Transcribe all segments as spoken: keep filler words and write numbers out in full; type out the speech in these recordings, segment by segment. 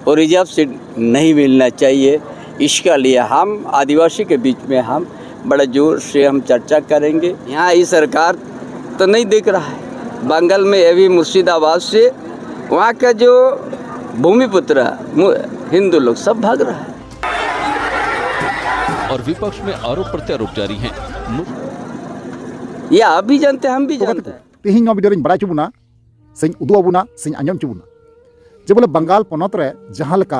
और reserve seat नहीं मिलना चाहिए। इसके लिए हम आदिवासी के बीच में हम बड़े जोर से हम चर्चा करेंगे। यहाँ ये सरकार तो नहीं देख रहा है। बंगाल में अभी मुर्शिदाबाद से वहाँ का जो भूमिपुत्र मु- हिंदू लोग सब भाग रहा है। और विपक्ष में आरोप प्रत्यारोप जारी हैं। ये आप भी जानते हैं, हम भी जानते हैं। ᱛᱮᱦᱮᱧ ᱱᱚᱣᱟ ᱵᱷᱤᱰᱤᱭᱳ ᱨᱤᱧ ᱵᱟᱲᱟᱭ ᱦᱚᱪᱚ ᱵᱚᱱᱟ, ᱥᱮᱧ ᱩᱫᱩᱜ ᱟᱵᱚᱱᱟ, ᱥᱮᱧ ᱟᱸᱡᱚᱢ ᱦᱚᱪᱚ ᱵᱚᱱᱟ, ᱡᱮ ᱵᱚᱞᱮ ᱵᱟᱝᱜᱟᱞ ᱯᱚᱱᱚᱛ ᱨᱮ ᱡᱟᱦᱟᱸ ᱞᱮᱠᱟ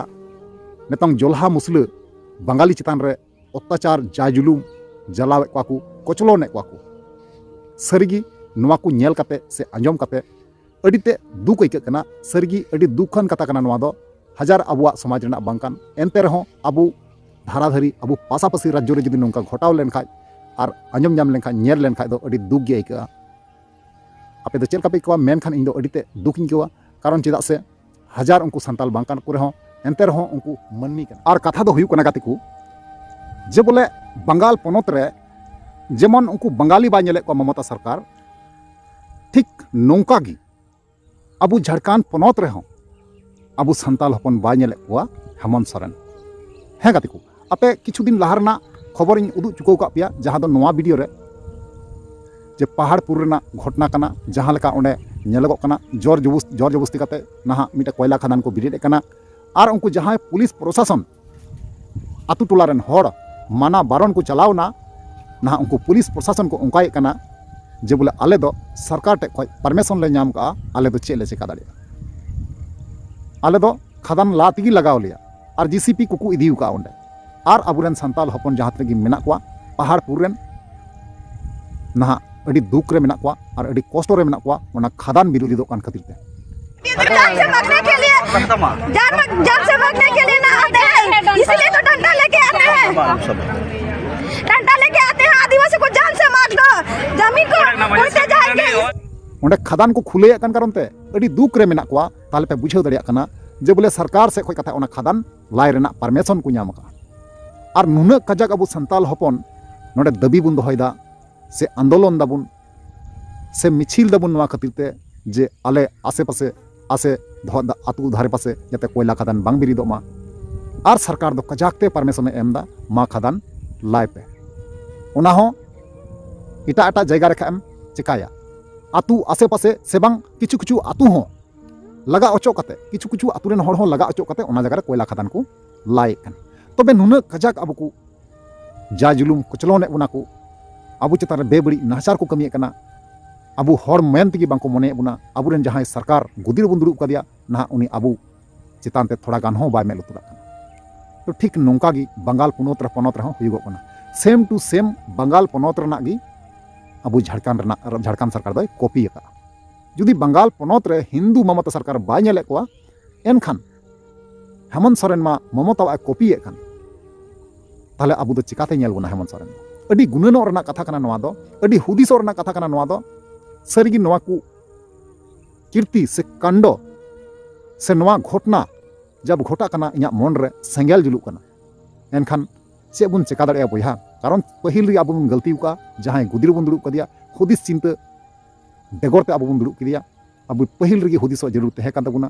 ᱱᱤᱛᱚᱝ ᱡᱚᱞᱦᱟ ᱢᱩᱥᱞᱟᱹ ᱵᱟᱝᱜᱟᱞᱤ ᱪᱮᱛᱟᱱ ᱨᱮ ᱚᱛᱛᱟᱪᱟᱨ, ᱡᱟ ᱡᱩᱞᱩᱢ ᱡᱟᱞᱟᱣᱮᱫ ᱠᱚᱣᱟ ᱠᱚ, ᱠᱚᱪᱞᱚᱱᱮᱫ ᱠᱚᱣᱟ ᱠᱚ, ᱥᱟᱹᱨᱤᱜᱮ ᱱᱚᱣᱟ ᱠᱚ ᱧᱮᱞ ᱠᱟᱛᱮ ᱥᱮ ᱟᱸᱡᱚᱢ ᱠᱟᱛᱮ ᱟᱹᱰᱤ ᱛᱮ ᱫᱩᱠ ᱟᱹᱭᱠᱟᱹᱜ ᱠᱟᱱᱟ᱾ ᱥᱟᱹᱨᱤᱜᱮ ᱟᱹᱰᱤ ᱫᱩᱠᱷᱟᱱ ᱠᱟᱛᱷᱟ ᱠᱟᱱᱟ ᱱᱚᱣᱟ ᱫᱚ᱾ ᱦᱟᱡᱟᱨ ᱟᱵᱚᱣᱟᱜ ᱥᱚᱢᱟᱡᱽ ᱨᱮᱱᱟᱜ ᱵᱟᱝ ᱠᱟᱱ, ᱮᱱᱛᱮ ᱨᱮᱦᱚᱸ ᱟᱵᱚ ᱫᱷᱟᱨᱟᱫᱷᱟᱨᱤ, ᱟᱵᱚ ᱯᱟᱥᱟᱯᱟᱥᱤ ᱨᱟᱡᱽᱡᱚ ᱨᱮ ᱡᱩᱫᱤ ᱱᱚᱝᱠᱟ ᱜᱷᱚᱴᱟᱣ ᱞᱮᱱᱠᱷᱟᱡ ᱟᱨ ᱟᱸᱡᱚᱢ ᱧᱟᱢ ᱞᱮᱱᱠᱷᱟᱡ, ᱧᱮᱞ ᱞᱮᱱᱠᱷᱟᱡ ᱫᱚ ᱟᱹᱰᱤ ᱫᱩᱠ ᱜᱮ ᱟᱹᱭᱠᱟᱹᱜᱼᱟ᱾ ᱟᱯᱮ ᱫᱚ ᱪᱮᱫ ᱞᱮᱠᱟ ᱯᱮ ᱟᱹᱭᱠᱟᱹᱣᱟ? ᱢᱮᱱᱠᱷᱟᱱ ᱤᱧ ᱫᱚ ᱟᱹᱰᱤ ᱛᱮ ᱫᱩᱠ ᱤᱧ ᱟᱹᱭᱠᱟᱹᱣᱟ᱾ ᱠᱟᱨᱚᱱ ᱪᱮᱫᱟᱜ ᱥᱮ ᱦᱟᱡᱟᱨ ᱩᱱᱠᱩ ᱥᱟᱱᱛᱟᱞ ᱵᱟᱝ ᱠᱟᱱ ᱠᱚ ᱨᱮᱦᱚᱸ, ᱮᱱᱛᱮ ᱨᱮᱦᱚᱸ ᱩᱱᱠᱩ ᱢᱟᱹᱱᱢᱤ ᱠᱟᱱᱟ᱾ ᱟᱨ ᱠᱟᱛᱷᱟ ᱫᱚ ᱦᱩᱭᱩᱜ ᱠᱟᱱᱟ ᱜᱟᱛᱮ ᱠᱚ, ᱡᱮ ᱵᱚᱞᱮ ᱵᱟᱝᱜᱟᱞ ᱯᱚᱱᱚᱛ ᱨᱮ ᱡᱮᱢᱚᱱ ᱩᱱᱠᱩ ᱵᱟᱝᱜᱟᱞᱤ ᱵᱟᱭ ᱧᱮᱞᱮᱫ ᱠᱚᱣᱟ ᱢᱚᱢᱚᱛᱟ ᱥᱚᱨᱠᱟᱨ, ᱴᱷᱤᱠ ᱱᱚᱝᱠᱟ ᱜᱮ ᱟᱵᱚ ᱡᱷᱟᱲᱠᱷᱚᱸᱰ ᱯᱚᱱᱚᱛ ᱨᱮᱦᱚᱸ ᱟᱵᱚ ᱥᱟᱱᱛᱟᱞ ᱦᱚᱯᱚᱱ ᱵᱟᱭ ᱧᱮᱞᱮᱫ ᱠᱚᱣᱟ ᱦᱮᱢᱚᱱᱛ ᱥᱚᱨᱮᱱ᱾ ᱦᱮᱸ ᱜᱟᱛᱮ ᱠᱚ, ᱟᱯᱮ ᱠᱤᱪᱷᱩ ᱫᱤᱱ ᱞᱟᱦᱟ ᱨᱮᱱᱟᱜ ᱠᱷᱚᱵᱚᱨ ᱤᱧ ᱩᱫᱩᱜ ᱪᱩᱠᱟᱹᱣ ᱠᱟᱜ ᱯᱮᱭᱟ, ᱡᱟᱦᱟᱸ ᱫᱚ ᱱᱚᱣᱟ ᱵᱷᱤᱰᱤᱭᱳ ᱨᱮ, ᱡᱮ ᱯᱟᱦᱟᱲᱯᱩᱨ ᱨᱮᱱᱟᱜ ᱜᱷᱚᱴᱚᱱᱟ ᱠᱟᱱᱟ, ᱡᱟᱦᱟᱸ ᱞᱮᱠᱟ ᱚᱸᱰᱮ ᱧᱮᱞᱚᱜᱚᱜ ᱠᱟᱱᱟ ᱡᱳᱨ ᱡᱚᱵᱚᱥ-, ᱡᱳᱨ ᱡᱚᱵᱚᱥᱛᱤ ᱠᱟᱛᱮ ᱱᱟᱦᱟᱜ ᱢᱤᱫᱴᱮᱱ ᱠᱚᱭᱞᱟ ᱠᱷᱟᱫᱟᱱ ᱠᱚ ᱵᱮᱨᱮᱫ ᱮᱫ ᱠᱟᱱᱟ᱾ ᱟᱨ ᱩᱱᱠᱩ ᱡᱟᱦᱟᱸᱭ ᱯᱩᱞᱤᱥ ᱯᱨᱚᱥᱟᱥᱚᱱ ᱟᱛᱳ ᱴᱚᱞᱟ ᱨᱮᱱ ᱦᱚᱲ ᱢᱟᱱᱟ ᱵᱟᱨᱚᱱ ᱠᱚ ᱪᱟᱞᱟᱣ ᱮᱱᱟ, ᱱᱟᱦᱟᱜ ᱩᱱᱠᱩ ᱯᱩᱞᱤᱥ ᱯᱨᱚᱥᱟᱥᱚᱱ ᱠᱚ ᱚᱱᱠᱟᱭᱮᱫ ᱠᱟᱱᱟ ᱡᱮ ᱵᱚᱞᱮ ᱟᱞᱮ ᱫᱚ ᱥᱚᱨᱠᱟᱨ ᱴᱷᱮᱡ ᱠᱷᱚᱡ ᱯᱟᱨᱢᱤᱥᱚᱱ ᱞᱮ ᱧᱟᱢ ᱠᱟᱜᱼᱟ, ᱟᱞᱮ ᱫᱚ ᱪᱮᱫ ᱞᱮ ᱪᱮᱠᱟ ᱫᱟᱲᱮᱭᱟᱜᱼᱟ? ᱟᱞᱮ ᱫᱚ ᱠᱷᱟᱫᱟᱱ ᱞᱟ ᱛᱮᱜᱮ ᱞᱟᱜᱟᱣ ᱞᱮᱭᱟ᱾ ᱟᱨ ᱡᱤᱥᱤᱯᱤ ᱠᱚᱠᱚ ᱤᱫᱤ ᱟᱠᱟᱫᱼᱟ ᱚᱸᱰᱮ᱾ ᱟᱨ ᱟᱵᱚᱨᱮᱱ ᱥᱟᱱᱛᱟᱞ ᱦᱚᱯᱚᱱ ᱡᱟᱦᱟᱸ ᱛᱤᱱᱟᱹᱜ ᱜᱮ ᱢᱮᱱᱟᱜ ᱠᱚᱣᱟ ᱯᱟᱦᱟᱲᱯᱩᱨ ᱨᱮᱱ, ᱱᱟᱦᱟᱜ ᱟᱹᱰᱤ ᱫᱩᱠ ᱨᱮ ᱢᱮᱱᱟᱜ ᱠᱚᱣᱟ ᱟᱨ ᱟᱹᱰᱤ ᱠᱚᱥᱴᱚ ᱨᱮ ᱢᱮᱱᱟᱜ ᱠᱚᱣᱟ ᱚᱱᱟ ᱠᱷᱟᱫᱟᱱ ᱵᱤᱨᱳᱫᱷᱤ ᱫᱚ ᱠᱟᱱ ᱠᱷᱟᱹᱛᱤᱨ ᱛᱮ᱾ जान से मारने के लिए, जान, जान से मारने के लिए ना आते हैं, इसीलिए तो डंडा लेके आते हैं। डंडा लेके आते हैं, आदिवासी को जान से मार दो, जमीन को उल्टे जाएंगे। ᱚᱸᱰᱮ ᱠᱷᱟᱫᱟᱱ ᱠᱚ ᱠᱷᱩᱞᱟᱹᱭᱮᱫ ᱠᱟᱱ ᱠᱟᱨᱚᱱ ᱛᱮ ᱟᱹᱰᱤ ᱫᱩᱠ ᱨᱮ ᱢᱮᱱᱟᱜ ᱠᱚᱣᱟ᱾ ᱛᱟᱦᱞᱮ ᱯᱮ ᱵᱩᱡᱷᱟᱹᱣ ᱫᱟᱲᱮᱭᱟᱜ ᱠᱟᱱᱟ ᱡᱮ ᱵᱚᱞᱮ ᱥᱚᱨᱠᱟᱨ ᱥᱮᱫ ᱠᱷᱚᱱ ᱠᱟᱛᱷᱟ ᱚᱱᱟ ᱠᱷᱟᱫᱟᱱ ᱞᱟᱭ ᱨᱮᱱᱟᱜ ᱯᱟᱨᱢᱤᱥᱚᱱ ᱠᱚ ᱧᱟᱢ ᱟᱠᱟᱫᱼᱟ᱾ ᱟᱨ ᱱᱩᱱᱟᱹᱜ ᱠᱟᱡᱟᱠ ᱟᱵᱚ ᱥᱟᱱᱛᱟᱞ ᱦᱚᱯᱚᱱ ᱱᱚᱰᱮ ᱫᱟᱹᱵᱤ ᱵᱚᱱ ᱫᱚᱦᱚᱭᱮᱫᱟ ᱥᱮ ᱟᱱᱫᱳᱞᱚᱱ ᱫᱟᱵᱚᱱ ᱥᱮ ᱢᱤᱪᱷᱤᱞ ᱫᱟᱵᱚᱱ ᱱᱚᱣᱟ ᱠᱷᱟᱹᱛᱤᱨ ᱛᱮ ᱡᱮ ᱟᱞᱮ ᱟᱥᱮ ᱯᱟᱥᱮ ᱟᱥᱮ ᱫᱷᱚ- ᱟᱹᱛᱩ ᱫᱷᱟᱨᱮ ᱯᱟᱥᱮ ᱡᱟᱛᱮ ᱠᱚᱭᱞᱟ ᱠᱷᱟᱫᱟᱱ ᱵᱟᱝ ᱵᱮᱨᱮᱫᱚᱜ ᱢᱟ᱾ ᱟᱨ ᱥᱚᱨᱠᱟᱨ ᱫᱚ ᱠᱟᱡᱟᱠ ᱛᱮ ᱯᱟᱨᱢᱤᱥᱚᱱᱮ ᱮᱢ ᱮᱫᱟ, ᱢᱟ ᱠᱷᱟᱫᱟᱱ ᱞᱟᱭ ᱯᱮ᱾ ᱚᱱᱟ ᱦᱚᱸ ᱮᱴᱟᱜ ᱮᱴᱟᱜ ᱡᱟᱭᱜᱟ ᱨᱮ ᱠᱷᱟᱜ ᱮᱢ ᱪᱮᱠᱟᱭᱟ, ᱟᱹᱛᱩ ᱟᱥᱮ ᱯᱟᱥᱮ ᱥᱮ ᱵᱟᱝ ᱠᱤᱪᱷᱩ ᱠᱤᱪᱷᱩ ᱟᱹᱛᱩ ᱦᱚᱸ ᱞᱟᱜᱟ ᱚᱪᱚᱜ ᱠᱟᱛᱮ, ᱠᱤᱪᱷᱩ ᱠᱤᱪᱷᱩ ᱟᱹᱛᱩ ᱨᱮᱱ ᱦᱚᱲ ᱦᱚᱸ ᱞᱟᱜᱟ ᱚᱪᱚᱜ ᱠᱟᱛᱮ ᱚᱱᱟ ᱡᱟᱭᱜᱟ ᱨᱮ ᱠᱚᱭᱞᱟ ᱠᱷᱟᱫᱟᱱ ᱠᱚ ᱞᱟᱭᱮᱫ ᱠᱟᱱᱟ᱾ ᱛᱚᱵᱮ ᱱᱩᱱᱟᱹᱜ ᱠᱟᱡᱟᱠ ᱟᱵᱚ ᱠᱚ ᱡᱟ ᱡᱩᱞᱩᱢ ᱠᱚᱪᱞᱚᱱᱮᱫ ᱵᱚᱱᱟ ᱠᱚ, ᱟᱵᱚ ᱪᱮᱛᱟᱱ ᱨᱮ ᱵᱮᱵᱟᱹᱲᱤᱡ ᱱᱟᱦᱟᱪᱟᱨ ᱠᱚ ᱠᱟᱹᱢᱤᱭᱮᱫ ᱠᱟᱱᱟ, ᱟᱵᱚ ᱦᱚᱲ ᱢᱮᱱ ᱛᱮᱜᱮ ᱵᱟᱝᱠᱚ ᱢᱚᱱᱮᱭᱮᱫ ᱵᱚᱱᱟ, ᱟᱵᱚᱨᱮᱱ ᱡᱟᱦᱟᱸᱭ ᱥᱚᱨᱠᱟᱨ ᱜᱚᱫᱤ ᱨᱮᱵᱚᱱ ᱫᱩᱲᱩᱵ ᱠᱟᱫᱮᱭᱟ, ᱱᱟᱦᱟᱜ ᱩᱱᱤ ᱟᱵᱚ ᱪᱮᱛᱟᱱ ᱛᱮ ᱛᱷᱚᱲᱟ ᱜᱟᱱ ᱦᱚᱸ ᱵᱟᱭ ᱢᱮᱫ ᱞᱩᱛᱩᱨᱟᱜ ᱠᱟᱱᱟ᱾ ᱛᱚ ᱴᱷᱤᱠ ᱱᱚᱝᱠᱟ ᱜᱮ ᱵᱟᱝᱜᱟᱞ ᱯᱚᱱᱚᱛ ᱨᱮ, ᱯᱚᱱᱚᱛ ᱨᱮᱦᱚᱸ ᱦᱩᱭᱩᱜᱚᱜ ᱠᱟᱱᱟ᱾ ᱥᱮᱢ ᱴᱩ ᱥᱮᱢ ᱵᱟᱝᱜᱟᱞ ᱯᱚᱱᱚᱛ ᱨᱮᱱᱟᱜ ᱜᱮ ᱟᱵᱚ ᱡᱷᱟᱲᱠᱷᱚᱸᱰ ᱨᱮᱱᱟᱜ, ᱡᱷᱟᱲᱠᱷᱚᱸᱰ ᱥᱚᱨᱠᱟᱨ ᱫᱚᱭ ᱠᱚᱯᱤ ᱟᱠᱟᱫᱼᱟ᱾ ᱡᱩᱫᱤ ᱵᱟᱝᱜᱟᱞ ᱯᱚᱱᱚᱛ ᱨᱮ ᱦᱤᱱᱫᱩ ᱢᱚᱢᱚᱛᱟ ᱥᱚᱨᱠᱟᱨ ᱵᱟᱭ ᱧᱮᱞᱮᱫ ᱠᱚᱣᱟ, ᱮᱱᱠᱷᱟᱱ ᱦᱮᱢᱚᱱᱛ ᱥᱚᱨᱮᱱ ᱢᱟ ᱢᱚᱢᱚᱛᱟᱣᱟᱜ ᱮ ᱠᱚᱯᱤᱭᱮᱫ ᱠᱟᱱ, ᱛᱟᱦᱞᱮ ᱟᱵᱚ ᱫᱚ ᱪᱤᱠᱟᱛᱮ ᱧᱮᱞ ᱵᱚᱱᱟ ᱦᱮᱢᱚᱱᱛ ᱥᱚᱨᱮᱱ ᱫᱚ? ᱟᱹᱰᱤ ᱜᱩᱱᱟᱹᱱᱚᱜ ᱨᱮᱱᱟᱜ ᱠᱟᱛᱷᱟ ᱠᱟᱱᱟ ᱱᱚᱣᱟ ᱫᱚ, ᱟᱹᱰᱤ ᱦᱩᱫᱤᱥᱚᱜ ᱨᱮᱱᱟᱜ ᱠᱟᱛᱷᱟ ᱠᱟᱱᱟ ᱱᱚᱣᱟ ᱫᱚ᱾ ᱥᱟᱹᱨᱤᱜᱮ ᱱᱚᱣᱟ ᱠᱚ ᱠᱤᱨᱛᱤ ᱥᱮ ᱠᱟᱱᱰᱚ ᱥᱮ ᱱᱚᱣᱟ ᱜᱷᱚᱴᱱᱟ ᱡᱟᱵ ᱜᱷᱚᱴᱟᱜ ᱠᱟᱱᱟ, ᱤᱧᱟᱹᱜ ᱢᱚᱱ ᱨᱮ ᱥᱮᱸᱜᱮᱞ ᱡᱩᱞᱩᱜ ᱠᱟᱱᱟ᱾ ᱮᱱᱠᱷᱟᱱ ᱪᱮᱫ ᱵᱚᱱ ᱪᱮᱠᱟ ᱫᱟᱲᱮᱭᱟᱜᱼᱟ ᱵᱚᱭᱦᱟ? ᱠᱟᱨᱚᱱ ᱯᱟᱹᱦᱤᱞ ᱨᱮᱜᱮ ᱟᱵᱚ ᱵᱚᱱ ᱜᱟᱹᱞᱛᱤ ᱟᱠᱟᱫᱼᱟ, ᱡᱟᱦᱟᱸᱭ ᱜᱚᱫᱤ ᱨᱮᱵᱚᱱ ᱫᱩᱲᱩᱵ ᱠᱟᱫᱮᱭᱟ, ᱦᱩᱫᱤᱥ ᱪᱤᱱᱛᱟᱹ ᱵᱮᱜᱚᱨ ᱛᱮ ᱟᱵᱚ ᱵᱚᱱ ᱫᱩᱲᱩᱵ ᱠᱮᱫᱮᱭᱟ᱾ ᱟᱵᱚ ᱯᱟᱹᱦᱤᱞ ᱨᱮᱜᱮ ᱦᱩᱫᱤᱥᱚᱜ ᱡᱟᱹᱨᱩᱲ ᱛᱟᱦᱮᱸ ᱠᱟᱱ ᱛᱟᱵᱚᱱᱟ᱾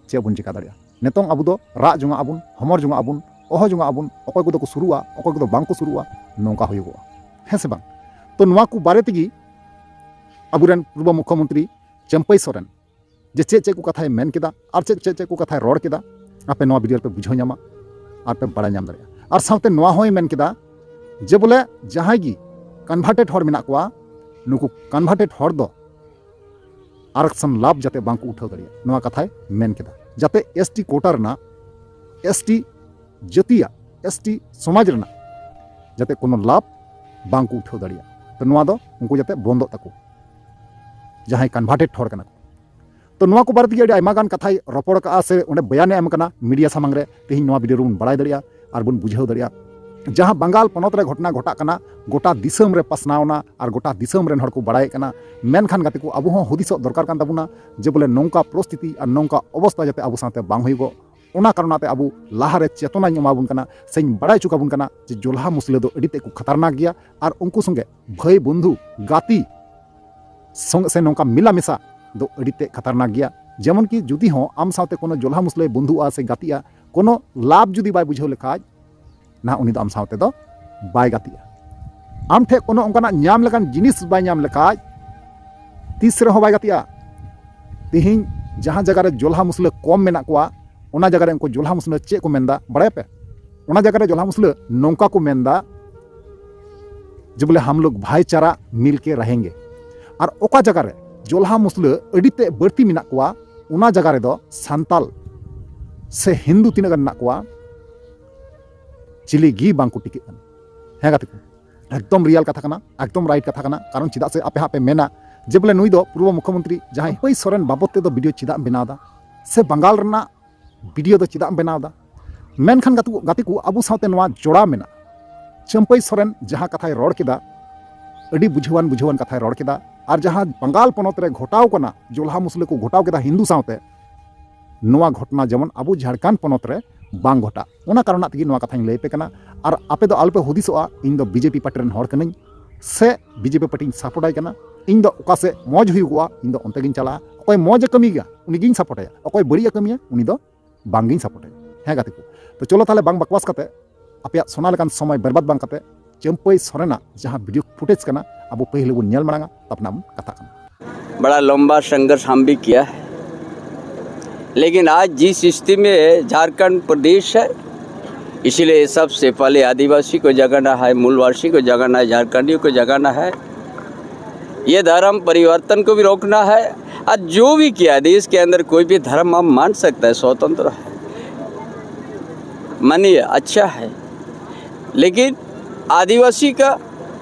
ᱪᱮᱫ ᱵᱚᱱ ᱪᱮᱠᱟ ᱫᱟᱲᱮᱭᱟᱜᱼᱟ? ᱱᱤᱛᱚᱝ ᱟᱵᱚ ᱫᱚ ᱨᱟᱜ ᱡᱚᱝᱟᱜ ᱟᱵᱚᱱ, ᱦᱚᱢᱚᱨ ᱡᱚᱝᱟᱜ ᱟᱵᱚᱱ, ᱚᱦᱚ ᱡᱚᱝᱟᱜ ᱟᱵᱚᱱ, ᱚᱠᱚᱭ ᱠᱚᱫᱚ ᱠᱚ ᱥᱩᱨᱩᱜᱼᱟ, ᱚᱠᱚᱭ ᱠᱚᱫᱚ ᱵᱟᱝ ᱠᱚ ᱥᱩᱨᱩᱜᱼᱟ, ᱱᱚᱝᱠᱟ ᱦᱩᱭᱩᱜᱚᱜᱼᱟ, ᱦᱮᱸ ᱥᱮ ᱵᱟᱝ? ᱛᱚ ᱱᱚᱣᱟ ᱠᱚ ᱵᱟᱨᱮ ᱛᱮᱜᱮ ᱟᱵᱚᱨᱮᱱ ᱯᱩᱨᱵᱚ ᱢᱩᱠᱷᱭᱚᱢᱚᱱᱛᱨᱤ ᱪᱟᱹᱢᱯᱟᱹᱭ ᱥᱚᱨᱮᱱ ᱡᱮ ᱪᱮᱫ ᱪᱮᱫ ᱠᱚ ᱠᱟᱛᱷᱟᱭ ᱢᱮᱱ ᱠᱮᱫᱟ ᱟᱨ ᱪᱮᱫ ᱪᱮᱫ ᱪᱮᱫ ᱠᱚ ᱠᱟᱛᱷᱟᱭ ᱨᱚᱲ ᱠᱮᱫᱟ, ᱟᱯᱮ ᱱᱚᱣᱟ ᱵᱷᱤᱰᱤᱭᱳ ᱨᱮᱯᱮ ᱵᱩᱡᱷᱟᱹᱣ ᱧᱟᱢᱟ ᱟᱨ ᱯᱮ ᱵᱟᱲᱟᱭ ᱧᱟᱢ ᱫᱟᱲᱮᱭᱟᱜᱼᱟ᱾ ᱟᱨ ᱥᱟᱶᱛᱮ ᱱᱚᱣᱟ ᱦᱚᱸᱭ ᱢᱮᱱ ᱠᱮᱫᱟ ᱡᱮ ᱵᱚᱞᱮ ᱡᱟᱦᱟᱸᱭ ᱜᱮ ᱠᱚᱱᱵᱷᱟᱨᱴᱮᱰ ᱦᱚᱲ ᱢᱮᱱᱟᱜ ᱠᱚᱣᱟ, ᱱᱩᱠᱩ ᱠᱚᱱᱵᱷᱟᱨᱴᱮᱰ ᱦᱚᱲ ᱫᱚ ᱟᱨᱚᱠᱥᱚᱱ ᱞᱟᱵᱷ ᱡᱟᱛᱮ ᱵᱟᱝ ᱠᱚ ᱩᱴᱷᱟᱹᱣ ᱫᱟᱲᱮᱭᱟᱜ, ᱱᱚᱣᱟ ᱠᱟᱛᱷᱟᱭ ᱢᱮᱱ ᱠᱮᱫᱟ᱾ ᱡᱟᱛᱮ ᱮᱥ ᱴᱤ ᱠᱳᱴᱟ ᱨᱮᱱᱟᱜ, ᱮᱥ ᱴᱤ ᱡᱟᱹᱛᱤᱭᱟᱜ, ᱮᱥ ᱴᱤ ᱥᱚᱢᱟᱡᱽ ᱨᱮᱱᱟᱜ ᱡᱟᱛᱮ ᱠᱳᱱᱳ ᱞᱟᱵᱷ ᱵᱟᱝ ᱠᱚ ᱩᱴᱷᱟᱹᱣ ᱫᱟᱲᱮᱭᱟᱜ, ᱛᱚ ᱱᱚᱣᱟ ᱫᱚ ᱩᱱᱠᱩ ᱡᱟᱛᱮ ᱵᱚᱱᱫᱚᱜ ᱛᱟᱠᱚ, ᱡᱟᱦᱟᱸᱭ ᱠᱚᱱᱵᱷᱟᱨᱴᱮᱰ ᱦᱚᱲ ᱠᱟᱱᱟ ᱠᱚ᱾ ᱛᱚ ᱱᱚᱣᱟ ᱠᱚ ᱵᱟᱨᱮ ᱛᱮᱜᱮ ᱟᱹᱰᱤ ᱟᱭᱢᱟ ᱜᱟᱱ ᱠᱟᱛᱷᱟᱭ ᱨᱚᱯᱚᱲ ᱠᱟᱜᱼᱟ ᱥᱮ ᱚᱸᱰᱮ ᱵᱚᱭᱟᱱᱮ ᱮᱢ ᱠᱟᱱᱟ ᱢᱤᱰᱤᱭᱟ ᱥᱟᱢᱟᱝ ᱨᱮ, ᱛᱮᱦᱮᱧ ᱱᱚᱣᱟ ᱵᱷᱤᱰᱤᱭᱳ ᱨᱮᱵᱚᱱ ᱵᱟᱲᱟᱭ ᱫᱟᱲᱮᱭᱟᱜᱼᱟ ᱟᱨ ᱵᱚᱱ ᱵᱩᱡᱷᱟᱹᱣ ᱫᱟᱲᱮᱭᱟᱜᱼᱟ᱾ ᱡᱟᱦᱟᱸ ᱵᱟᱝᱜᱟᱞ ᱯᱚᱱᱚᱛ ᱨᱮ ᱜᱷᱚᱴᱚᱱᱟ ᱜᱷᱚᱴᱟᱜ ᱠᱟᱱᱟ, ᱜᱚᱴᱟ ᱫᱤᱥᱚᱢ ᱨᱮ ᱯᱟᱥᱱᱟᱣ ᱮᱱᱟ ᱟᱨ ᱜᱚᱴᱟ ᱫᱤᱥᱚᱢ ᱨᱮᱱ ᱦᱚᱲ ᱠᱚ ᱵᱟᱲᱟᱭᱮᱫ ᱠᱟᱱᱟ᱾ ᱢᱮᱱᱠᱷᱟᱱ ᱜᱟᱛᱮ ᱠᱚ, ᱟᱵᱚ ᱦᱚᱸ ᱦᱩᱫᱤᱥᱚᱜ ᱫᱚᱨᱠᱟᱨ ᱠᱟᱱ ᱛᱟᱵᱚᱱᱟ ᱡᱮ ᱵᱚᱞᱮ ᱱᱚᱝᱠᱟ ᱯᱚᱨᱤᱥᱛᱷᱤᱛᱤ ᱟᱨ ᱱᱚᱝᱠᱟ ᱚᱵᱚᱥᱛᱷᱟ ᱡᱟᱛᱮ ᱟᱵᱚ ᱥᱟᱶᱛᱮ ᱵᱟᱝ ᱦᱩᱭᱩᱜᱚᱜ, ᱚᱱᱟ ᱠᱟᱨᱚᱱᱟᱜ ᱛᱮ ᱟᱵᱚ ᱞᱟᱦᱟᱨᱮ ᱪᱮᱛᱚᱱᱟᱧ ᱮᱢᱟᱵᱚᱱ ᱠᱟᱱᱟ ᱥᱮᱧ ᱵᱟᱲᱟᱭ ᱦᱚᱪᱚ ᱠᱟᱵᱚᱱ ᱠᱟᱱᱟ ᱡᱮ ᱡᱚᱞᱦᱟ ᱢᱩᱥᱞᱟᱹ ᱫᱚ ᱟᱹᱰᱤ ᱛᱮᱫ ᱠᱚ ᱠᱷᱟᱛᱟᱨᱱᱟᱠ ᱜᱮᱭᱟ ᱟᱨ ᱩᱱᱠᱩ ᱥᱚᱸᱜᱮ ᱵᱷᱟᱹᱭ ᱵᱚᱱᱫᱷᱩ ᱜᱟᱛᱮ ᱥᱚᱸᱜᱮ ᱥᱮ ᱱᱚᱝᱠᱟ ᱢᱮᱞᱟ ᱢᱮᱥᱟ ᱫᱚ ᱟᱹᱰᱤ ᱛᱮᱫ ᱠᱷᱟᱛᱟᱨᱱᱟᱠ ᱜᱮᱭᱟ᱾ ᱡᱮᱢᱚᱱ ᱠᱤ ᱡᱩᱫᱤ ᱦᱚᱸ ᱟᱢ ᱥᱟᱶᱛᱮ ᱠᱳᱱᱳ ᱡᱚᱞᱦᱟ ᱢᱩᱥᱞᱟᱹᱭ ᱵᱚᱱᱫᱷᱩᱜᱼᱟ ᱥᱮ ᱜᱟᱛᱮᱜᱼᱟ, ᱠᱳᱱᱳ ᱞᱟᱵᱷ ᱡᱩᱫᱤ ᱵᱟᱭ ᱵᱩᱡᱷᱟᱹᱣ ᱞᱮᱠᱷᱟᱡ, ᱱᱟᱦᱟᱜ ᱩᱱᱤ ᱫᱚ ᱟᱢ ᱥᱟᱶᱛᱮ ᱫᱚ ᱵᱟᱭ ᱜᱟᱛᱮᱜᱼᱟ᱾ ᱟᱢ ᱴᱷᱮᱱ ᱠᱳᱱᱳ ᱚᱱᱠᱟᱱᱟᱜ ᱧᱟᱢ ᱞᱮᱠᱟᱱ ᱡᱤᱱᱤᱥ ᱵᱟᱭ ᱧᱟᱢ ᱞᱮᱠᱷᱟᱡ, ᱛᱤᱥ ᱨᱮᱦᱚᱸ ᱵᱟᱭ ᱜᱟᱛᱮᱜᱼᱟ᱾ ᱛᱤᱦᱤᱧ ᱡᱟᱦᱟᱸ ᱡᱟᱭᱜᱟ ᱨᱮ ᱡᱚᱞᱦᱟ ᱢᱩᱥᱞᱟᱹ ᱠᱚᱢ ᱢᱮᱱᱟᱜ ᱠᱚᱣᱟ, ᱚᱱᱟ ᱡᱟᱭᱜᱟ ᱨᱮ ᱩᱱᱠᱩ ᱡᱚᱞᱦᱟ ᱢᱩᱥᱞᱟᱹ ᱪᱮᱫ ᱠᱚ ᱢᱮᱱᱫᱟ ᱵᱟᱲᱟᱭ ᱯᱮ? ᱚᱱᱟ ᱡᱟᱭᱜᱟ ᱨᱮ ᱡᱚᱞᱦᱟ ᱢᱩᱥᱞᱟᱹ ᱱᱚᱝᱠᱟ ᱠᱚ ᱢᱮᱱᱫᱟ ᱡᱮ ᱵᱚᱞᱮ, "ᱦᱟᱢ ᱞᱳᱜ ᱵᱷᱟᱭᱪᱟᱨᱟ ᱢᱤᱞ ᱠᱮ ᱨᱟᱦᱮᱝᱜᱮ᱾" ᱟᱨ ᱚᱠᱟ ᱡᱟᱭᱜᱟ ᱨᱮ ᱡᱚᱞᱦᱟ ᱢᱩᱥᱞᱟᱹ ᱟᱹᱰᱤ ᱛᱮ ᱵᱟᱹᱲᱛᱤ ᱢᱮᱱᱟᱜ ᱠᱚᱣᱟ, ᱚᱱᱟ ᱡᱟᱭᱜᱟ ᱨᱮᱫᱚ ᱥᱟᱱᱛᱟᱞ ᱥᱮ ᱦᱤᱱᱫᱩ ᱛᱤᱱᱟᱹᱜ ᱜᱟᱱ ᱢᱮᱱᱟᱜ ᱠᱚᱣᱟ, ᱪᱤᱞᱤ ᱜᱮ ᱵᱟᱝ ᱠᱚ ᱴᱤᱠᱟᱹᱜ ᱠᱟᱱᱟ᱾ ᱦᱮᱸ ᱜᱟᱛᱮ ᱠᱚ, ᱮᱠᱫᱚᱢ ᱨᱤᱭᱟᱞ ᱠᱟᱛᱷᱟ ᱠᱟᱱᱟ, ᱮᱠᱫᱚᱢ ᱨᱟᱭᱤᱴ ᱠᱟᱛᱷᱟ ᱠᱟᱱᱟ᱾ ᱠᱟᱨᱚᱱ ᱪᱮᱫᱟᱜ ᱥᱮ ᱟᱯᱮ ᱦᱟᱸᱜ ᱯᱮ ᱢᱮᱱᱟ ᱡᱮ ᱵᱚᱞᱮ, "ᱱᱩᱭ ᱫᱚ ᱯᱩᱨᱵᱚ ᱢᱩᱠᱷᱭᱚᱢᱚᱱᱛᱨᱤ ᱡᱟᱦᱟᱸᱭ ᱪᱟᱹᱢᱯᱟᱹᱭ ᱥᱚᱨᱮᱱ ᱵᱟᱵᱚᱫ ᱛᱮᱫᱚ ᱵᱷᱤᱰᱤᱭᱳ ᱪᱮᱫᱟᱜ ᱮᱢ ᱵᱮᱱᱟᱣ ᱮᱫᱟ, ᱥᱮ ᱵᱟᱝᱜᱟᱞ ᱨᱮᱱᱟᱜ ᱵᱷᱤᱰᱤᱭᱳ ᱫᱚ ᱪᱮᱫᱟᱜ ᱮᱢ ᱵᱮᱱᱟᱣ ᱮᱫᱟ?" ᱢᱮᱱᱠᱷᱟᱱ ᱜᱟᱛᱮ ᱠᱚ, ᱜᱟᱛᱮ ᱠᱚ, ᱟᱵᱚ ᱥᱟᱶᱛᱮ ᱱᱚᱣᱟ ᱡᱚᱲᱟᱣ ᱢᱮᱱᱟᱜᱼᱟ᱾ ᱪᱟᱹᱢᱯᱟᱹᱭ ᱥᱚᱨᱮᱱ ᱡᱟᱦᱟᱸ ᱠᱟᱛᱷᱟᱭ ᱨᱚᱲ ᱠᱮᱫᱟ, ᱟᱹᱰᱤ ᱵᱩᱡᱷᱟᱹᱣᱟᱱ, ᱵᱩᱡᱷᱟᱹᱣᱟᱱ ᱠᱟᱛᱷᱟᱭ ᱨᱚᱲ ᱠᱮᱫᱟ᱾ ᱟᱨ ᱡᱟᱦᱟᱸ ᱵᱟᱝᱜᱟᱞ ᱯᱚᱱᱚᱛ ᱨᱮ ᱜᱷᱚᱴᱟᱣ ᱠᱟᱱᱟ, ᱡᱚᱞᱦᱟ ᱢᱩᱥᱞᱟᱹ ᱠᱚ ᱜᱷᱚᱴᱟᱣ ᱠᱮᱫᱟ ᱦᱤᱱᱫᱩ ᱥᱟᱶᱛᱮ, ᱱᱚᱣᱟ ᱜᱷᱚᱴᱚᱱᱟ ᱡᱮᱢᱚᱱ ᱟᱵᱚ ᱡᱷᱟᱲᱠᱷᱚᱸᱰ ᱯᱚᱱᱚᱛ ᱨᱮ ᱵᱟᱝ ᱜᱷᱚᱴᱟᱜ, ᱚᱱᱟ ᱠᱟᱨᱚᱱᱟᱜ ᱛᱮᱜᱮ ᱱᱚᱣᱟ ᱠᱟᱛᱷᱟᱧ ᱞᱟᱹᱭ ᱟᱯᱮ ᱠᱟᱱᱟ᱾ ᱟᱨ ᱟᱯᱮ ᱫᱚ ᱟᱞᱚᱯᱮ ᱦᱩᱫᱤᱥᱚᱜᱼᱟ, ᱤᱧ ᱫᱚ ᱵᱤᱡᱮᱯᱤ ᱯᱟᱨᱴᱤ ᱨᱮᱱ ᱦᱚᱲ ᱠᱟᱹᱱᱟᱹᱧ ᱥᱮ ᱵᱤᱡᱮᱯᱤ ᱯᱟᱨᱴᱤᱧ ᱥᱟᱯᱳᱨᱴ ᱟᱭ ᱠᱟᱱᱟ᱾ ᱤᱧ ᱫᱚ ᱚᱠᱟ ᱥᱮᱫ ᱢᱚᱡᱽ ᱦᱩᱭᱩᱜᱚᱜᱼᱟ, ᱤᱧ ᱫᱚ ᱚᱱᱛᱮ ᱜᱤᱧ ᱪᱟᱞᱟᱜᱼᱟ᱾ ᱚᱠᱚᱭ ᱢᱚᱡᱽ ᱮ ᱠᱟᱹᱢᱤᱭᱟ, ᱩᱱᱤ ᱜᱤᱧ ᱥᱟᱯᱳᱨᱴ ᱟᱭᱟ᱾ ᱚᱠᱚᱭ ᱵᱟᱹᱲᱤᱡ ᱮ ᱠᱟᱹᱢᱤᱭᱟ, ᱩᱱᱤ ᱫᱚ ᱵᱟᱝ ᱜᱤᱧ ᱥᱟᱯᱳᱨᱴ ᱟᱭᱟ᱾ ᱦᱮᱸ ᱜᱟᱛᱮ ᱠᱚ, ᱛᱚ ᱪᱚᱞᱚ ᱛᱟᱦᱞᱮ ᱵᱟᱝ ᱵᱟᱠᱣᱟᱥ ᱠᱟᱛᱮ, ᱟᱯᱮᱭᱟᱜ ᱥᱚᱱᱟ ᱞᱮᱠᱟᱱ ᱥᱚᱢᱚᱭ ᱵᱮᱨᱵᱟᱫ ᱵᱟᱝ ᱠᱟᱛᱮ, ᱪᱟᱹᱢᱯᱟᱹᱭ ᱥᱚᱨᱮᱱᱟᱜ ᱡᱟᱦᱟᱸ ᱵᱷᱤᱰᱤᱭᱳ ᱯᱷᱩᱴᱮᱡᱽ ᱠᱟᱱᱟ, ᱟᱵᱚ ᱯᱟᱹᱦᱤᱞ ᱵᱚᱱ ᱧᱮᱞ ᱢᱟᱲᱟᱝᱟ, ᱛᱟᱨᱯᱚᱨᱮ ᱵᱚᱱ ᱠᱟᱛᱷᱟᱜ ᱠᱟᱱᱟ᱾ बड़ा लंबा संघर्ष हम भी किया है, लेकिन आज जिस स्थिति में झारखंड प्रदेश है, इसीलिए सबसे पहले आदिवासी को जगाना है, मूलवासी को जगाना है, झारखंडियों को जगाना है। ये धर्म परिवर्तन को भी रोकना है। और जो भी किया, देश के अंदर कोई भी धर्म हम मान सकता है, स्वतंत्र है, मानिए, अच्छा है, लेकिन आदिवासी का,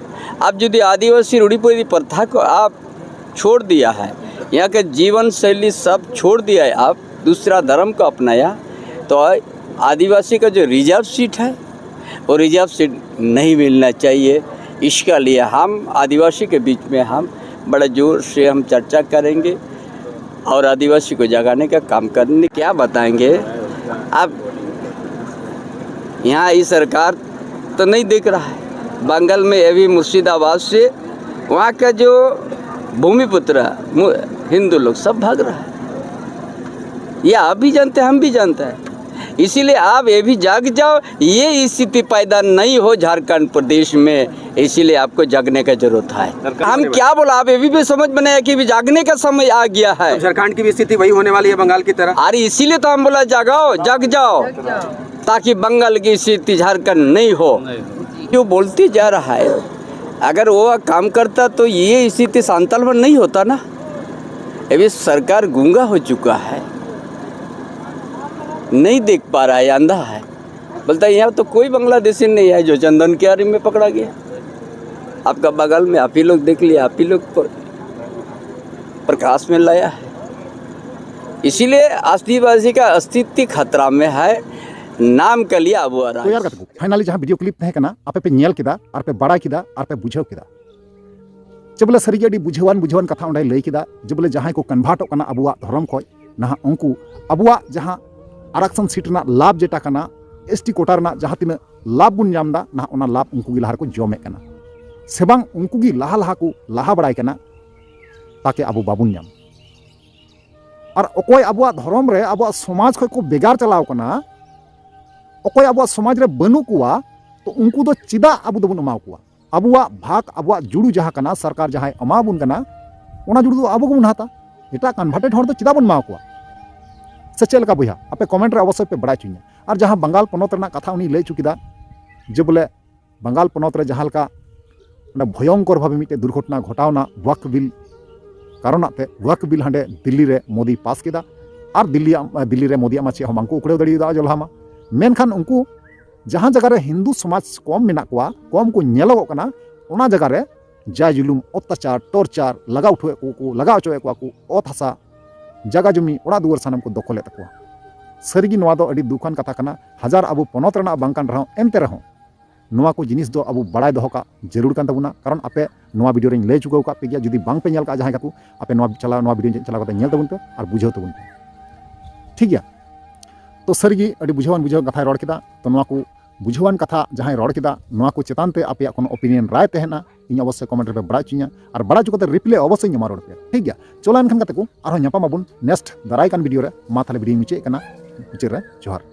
आप यदि आदिवासी रूढ़िवादी प्रथा को आप छोड़ दिया है, यहाँ के जीवन शैली सब छोड़ दिया है, आप दूसरा धर्म को अपनाया, तो आदिवासी का जो रिजर्व सीट है, वो रिजर्व सीट नहीं मिलना चाहिए। इसके लिए हम आदिवासी के बीच में हम बड़े जोर से हम चर्चा करेंगे और आदिवासी को जगाने का काम करेंगे। क्या बताएंगे, अब यहाँ ये सरकार तो नहीं देख रहा है। बंगाल में, अभी मुर्शिदाबाद से वहाँ का जो भूमिपुत्र है, मु-, हिंदू लोग सब भाग रहा है। ये आप भी जानते हैं, हम भी जानते हैं। इसीलिए आप ये भी जाग जाओ, ये स्थिति पैदा नहीं हो झारखंड प्रदेश में, इसीलिए आपको जागने का जरूरत है। हम क्या बोला, आप ये भी, भी समझ में नहीं आया कि भी जागने का समय आ गया है। झारखंड की भी स्थिति वही होने वाली है बंगाल की तरह। अरे, इसीलिए तो हम बोला, जागाओ, जाग जाओ, ताकि बंगाल की स्थिति झारखंड नहीं हो। जो बोलते जा रहा है, अगर वो काम करता तो ये स्थिति सांताल में नहीं होता ना। अभी सरकार गूंगा हो चुका है, नहीं देख पा रहा है, अंधा है। बोलता है, यहाँ तो कोई बांग्लादेशी नहीं है जो चंदन क्यारी में पकड़ा गया। आपका बगल में आप ही लोग देख लिया, आप ही लोग पर प्रकाश में लाया है। इसीलिए आदिवासी का अस्तित्व खतरा में है। नाम के लिए अब वो आ रहा ᱛᱚ ᱭᱟᱨ है। ᱜᱟᱛᱮ ᱠᱚ, finally ᱡᱟᱦᱟᱸ video clip ᱛᱟᱦᱮᱸ ᱠᱟᱱᱟ, ᱟᱯᱮ ᱯᱮ ᱧᱮᱞ ᱠᱮᱫᱟ, ᱟᱨ ᱯᱮ ᱵᱟᱲᱟᱭ ᱠᱮᱫᱟ, ᱟᱨ ᱯᱮ ᱵᱩᱡᱷᱟᱹᱣ ᱠᱮᱫᱟ᱾ ᱡᱮ ᱵᱚᱞᱮ ᱥᱟᱹᱨᱤᱜᱮ ᱟᱹᱰᱤ ᱵᱩᱡᱷᱟᱹᱣᱟᱱ ᱵᱩᱡᱷᱟᱹᱣᱟᱱ ᱠᱟᱛᱷᱟ ᱚᱸᱰᱮᱭ ᱞᱟᱹᱭ ᱠᱮᱫᱟ, ᱡᱮ ᱵᱚᱞᱮ ᱡᱟᱦᱟᱸᱭ ᱠᱚ convertᱚᱜ ᱠᱟᱱᱟ ᱟᱵᱚᱣᱟᱜ ᱫᱷᱚᱨᱚᱢ ᱠᱷᱚᱡ, ᱱᱟᱦᱟᱜ ᱩᱱᱠᱩ ᱟᱵᱚᱣᱟᱜ ᱡᱟᱦᱟᱸ ᱟᱨᱟᱠᱥᱚᱱ seat ᱨᱮᱱᱟᱜ ᱞᱟᱵᱷ ᱡᱮᱴᱟ ᱠᱟᱱᱟ, S T quota ᱨᱮᱱᱟᱜ ᱡᱟᱦᱟᱸ ᱛᱤᱱᱟᱹᱜ ᱞᱟᱵᱷ ᱵᱚᱱ ᱧᱟᱢ ᱮᱫᱟ, ᱱᱟᱦᱟᱜ ᱚᱱᱟ ᱞᱟᱵᱷ ᱩᱱᱠᱩ ᱜᱮ ᱞᱟᱦᱟ ᱨᱮᱠᱚ ᱡᱚᱢᱮᱫ ᱠᱟᱱᱟ᱾ ᱥᱮ ᱵᱟᱝ ᱩᱱᱠᱩ ᱜᱮ ᱞᱟᱦᱟ ᱞᱟᱦᱟ ᱠᱚ ᱞᱟᱦᱟ ᱵᱟᱲᱟᱭ ᱠᱟᱱᱟ, ᱛᱟᱠᱮ ᱟᱵᱚ ᱵᱟᱵᱚᱱ ᱧᱟᱢ᱾ ᱟᱨ ᱚᱠᱚᱭ ᱟᱵᱚᱣᱟᱜ ᱫᱷᱚᱨᱚᱢ ᱨᱮ, ᱟᱵᱚᱣᱟᱜ ᱥᱚᱢᱟᱡᱽ ᱠᱷᱚᱡ ᱠᱚ ᱵᱷᱮᱜᱟᱨ ᱪᱟᱞᱟᱣ ᱠᱟᱱᱟ, ᱚᱠᱚᱭ ᱟᱵᱚᱣᱟᱜ ᱥᱚᱢᱟᱡᱽ ᱨᱮ ᱵᱟᱹᱱᱩᱜ ᱠᱚᱣᱟ, ᱛᱚ ᱩᱱᱠᱩ ᱫᱚ ᱪᱮᱫᱟᱜ ᱟᱵᱚ ᱫᱚᱵᱚᱱ ᱮᱢᱟ ᱠᱚᱣᱟ? ᱟᱵᱚᱣᱟᱜ ᱵᱷᱟᱜᱽ, ᱟᱵᱚᱣᱟᱜ ᱡᱩᱲᱩ ᱡᱟᱦᱟᱸ ᱠᱟᱱᱟ, ᱥᱚᱨᱠᱟᱨ ᱡᱟᱦᱟᱸᱭ ᱮᱢᱟ ᱵᱚᱱ ᱠᱟᱱᱟ, ᱚᱱᱟ ᱡᱩᱲᱩ ᱫᱚ ᱟᱵᱚ ᱜᱮᱵᱚᱱ ᱦᱟᱛᱟ᱾ ᱮᱴᱟᱜ converted ᱦᱚᱲ ᱫᱚ ᱪᱮᱫᱟᱜ ᱵᱚᱱ ᱮᱢᱟ ᱠᱚᱣᱟ? ᱥᱮ ᱪᱮᱫ ᱞᱮᱠᱟ ᱵᱚᱭᱦᱟ? ᱟᱯᱮ comment ᱨᱮ ᱚᱵᱚᱥᱥᱳᱭ ᱯᱮ ᱵᱟᱲᱟᱭ ᱦᱚᱪᱚᱧᱟ᱾ ᱟᱨ ᱡᱟᱦᱟᱸ ᱵᱟᱝᱜᱟᱞ ᱯᱚᱱᱚᱛ ᱨᱮᱱᱟᱜ ᱠᱟᱛᱷᱟ ᱩᱱᱤ ᱞᱟᱹᱭ ᱦᱚᱪᱚ ᱠᱮᱫᱟ, ᱡᱮ ᱵᱚᱞᱮ ᱵᱟᱝᱜᱟᱞ ᱯᱚᱱᱚᱛ ᱨᱮ ᱡᱟᱦᱟᱸ ᱞᱮᱠᱟ ᱚᱸᱰᱮ ᱵᱷᱚᱭᱚᱝᱠᱚᱨ ᱵᱷᱟᱵᱮ ᱢᱤᱫᱴᱮᱡ ᱫᱩᱨᱜᱷᱚᱴᱚᱱᱟ ᱜᱷᱚᱴᱟᱣᱱᱟ ᱣᱟᱠᱯᱷ ᱵᱤᱞ ᱠᱟᱨᱚᱱᱟᱜ ᱛᱮ, ᱣᱟᱠᱯᱷ ᱵᱤᱞ ᱦᱟᱸᱰᱮ ᱫᱤᱞᱞᱤ ᱨᱮ ᱢᱳᱫᱤ ᱯᱟᱥ ᱠᱮᱫᱟ᱾ ᱟᱨ ᱫᱤᱞᱞᱤ, ᱫᱤᱞᱞᱤ ᱨᱮ ᱢᱳᱫᱤᱭᱟᱜ ᱢᱟ ᱪᱮᱫ ᱦᱚᱸ ᱵᱟᱝᱠᱚ ᱩᱠᱲᱟᱹᱣ ᱫᱟᱲᱮᱭᱟᱫᱟ ᱡᱚᱞᱦᱟ ᱢᱟ᱾ ᱢᱮᱱᱠᱷᱟᱱ ᱩᱱᱠᱩ ᱡᱟᱦᱟᱸ ᱡᱟᱭᱜᱟ ᱨᱮ ᱦᱤᱱᱫᱩ ᱥᱚᱢᱟᱡᱽ ᱠᱚᱢ ᱢᱮᱱᱟᱜ ᱠᱚᱣᱟ, ᱠᱚᱢ ᱠᱚ ᱧᱮᱞᱚᱜᱚᱜ ᱠᱟᱱᱟ, ᱚᱱᱟ ᱡᱟᱭᱜᱟ ᱨᱮ ᱡᱟ ᱡᱩᱞᱩᱢ, ᱚᱛᱛᱟᱪᱟᱨ, torture ᱞᱟᱜᱟᱣ ᱦᱚᱪᱚᱭᱮᱫ ᱠᱚ, ᱠᱚ ᱞᱟᱜᱟᱣ ᱦᱚᱪᱚᱭᱮᱫ ᱠᱚᱣᱟ ᱠᱚ, ᱚᱛ ᱦᱟᱥᱟ, ᱡᱟᱭᱜᱟ ᱡᱚᱢᱤ, ᱚᱲᱟᱜ ᱫᱩᱣᱟᱹᱨ ᱥᱟᱱᱟᱢ ᱠᱚ ᱫᱚᱠᱷᱚᱞᱮᱫ ᱛᱟᱠᱚᱣᱟ᱾ ᱥᱟᱹᱨᱤᱜᱮ ᱱᱚᱣᱟ ᱫᱚ ᱟᱹᱰᱤ ᱫᱩᱠᱷᱟᱱ ᱠᱟᱛᱷᱟ ᱠᱟᱱᱟ᱾ ᱦᱟᱡᱟᱨ ᱟᱵᱚ ᱯᱚᱱᱚᱛ ᱨᱮᱱᱟᱜ ᱵᱟᱝ ᱠᱟᱱ ᱨᱮᱦᱚᱸ, ᱮᱱᱛᱮ ᱨᱮᱦᱚᱸ ᱱᱚᱣᱟ ᱠᱚ ᱡᱤᱱᱤᱥ ᱫᱚ ᱟᱵᱚ ᱵᱟᱲᱟᱭ ᱫᱚᱦᱚ ᱠᱟᱜ ᱡᱟᱹᱨᱩᱲ ᱠᱟᱱ ᱛᱟᱵᱚᱱᱟ᱾ ᱠᱟᱨᱚᱱ ᱟᱯᱮ ᱱᱚᱣᱟ video ᱨᱮᱧ ᱞᱟᱹᱭ ᱦᱚᱪᱚ ᱟᱠᱟᱫ ᱯᱮ ᱜᱮᱭᱟ, ᱡᱩᱫᱤ ᱵᱟᱝ ᱯᱮ ᱧᱮᱞ ᱠᱟᱜᱼᱟ ᱡᱟᱦᱟᱸᱭ ᱠᱟᱠᱚ, ᱟᱯᱮ ᱱᱚᱣᱟ ᱪᱟᱞᱟᱣ, ᱱᱚᱣᱟ video ᱪᱟᱞᱟᱣ ᱠᱟᱛᱮ ᱧᱮᱞ ᱛᱟᱵᱚᱱ ᱯᱮ ᱟᱨ ᱵᱩᱡᱷᱟᱹᱣ ᱛᱟᱵᱚᱱ ᱯᱮ, ᱴᱷᱤᱠ ᱜᱮᱭᱟ? ᱛᱚ ᱥᱟᱹᱨᱤᱜᱮ ᱟᱹᱰᱤ ᱵᱩᱡᱷᱟᱹᱣᱟᱱ ᱵᱩᱡᱷᱟᱹᱣ ᱠᱟᱛᱷᱟᱭ ᱨᱚᱲ ᱠᱮᱫᱟ᱾ ᱛᱚ ᱱᱚᱣᱟ ᱠᱚ ᱵᱩᱡᱷᱟᱹᱣᱟᱱ ᱠᱟᱛᱷᱟ ᱡᱟᱦᱟᱸᱭ ᱨᱚᱲ ᱠᱮᱫᱟ, ᱱᱚᱣᱟ ᱠᱚ ᱪᱮᱛᱟᱱ ᱛᱮ ᱟᱯᱮᱭᱟᱜ ᱠᱳᱱᱳ opinion, ᱨᱟᱭ ᱛᱟᱦᱮᱱᱟ, ᱤᱧ ᱚᱵᱚᱥᱥᱳᱭ comment ᱨᱮᱯᱮ ᱵᱟᱲᱟᱭ ᱦᱚᱪᱚᱧᱟ, ᱟᱨ ᱵᱟᱲᱟᱭ ᱦᱚᱪᱚ ᱠᱟᱛᱮ reply ᱚᱵᱚᱥᱥᱳᱭ ᱤᱧ ᱮᱢᱟ ᱨᱩᱣᱟᱹᱲ ᱯᱮᱭᱟ, ᱴᱷᱤᱠ ᱜᱮᱭᱟ? ᱪᱚᱞᱚ ᱮᱱᱠᱷᱟᱱ ᱜᱟᱛᱮ ᱠᱚ, ᱟᱨᱦᱚᱸ ᱧᱟᱯᱟᱢ ᱟᱵᱚᱱ next ᱫᱟᱨᱟᱭ ᱠᱟᱱ video ᱨᱮ᱾ ᱢᱟ ᱛᱟᱦᱞᱮ video ᱧ ᱢᱩᱪᱟᱹᱫ ᱠᱟᱱᱟ, ᱢᱩᱪᱟᱹᱫ ᱨᱮ ᱡᱚᱦᱟᱨ᱾